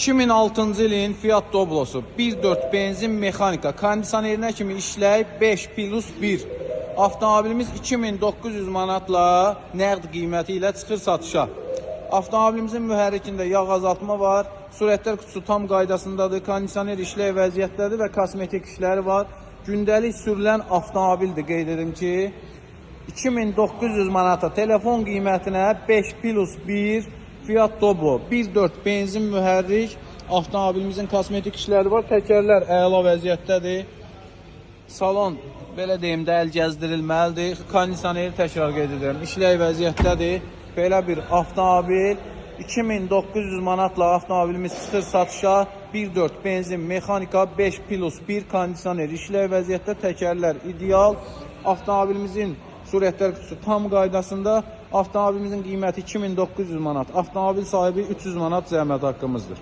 2006-cı ilin Fiat Doblosu 1.4 benzin mexanika kondisionerinə kimi işləyib 5 plus 1. Avtomobilimiz 2900 manatla nəqd qiyməti ilə çıxır satışa. Avtomobilimizin mühərrikində yağ azaltma var, sürətlər qutusu tam qaydasındadır, kondisioner işlək vəziyyətdədir və kosmetik işləri var. Gündəlik sürülən avtomobildir, qeyd edim ki, 2900 manata telefon qiymətinə 5 plus 1 Fiat Doblo 1.4 benzin mühərrik avtomobilimizin kosmetik işləri var. Təkərlər əla vəziyyətdədir. Salon belə deyim də əl gəzdirilməlidir. Kondisioneri təkrar qeyd edirəm. İşlək vəziyyətdədir. Belə bir avtomobil 2900 manatla avtomobilimiz çıxır satışa. 1.4 benzin mexanika 5 plus 1 kondisioner işlək vəziyyətdə, təkərlər ideal. Avtomobilimizin sürətlər qutusu tam qaydasında. Avtomobilimizin qiyməti 2900 manat. Avtomobil sahibi 300 manat zəhmət haqqımızdır.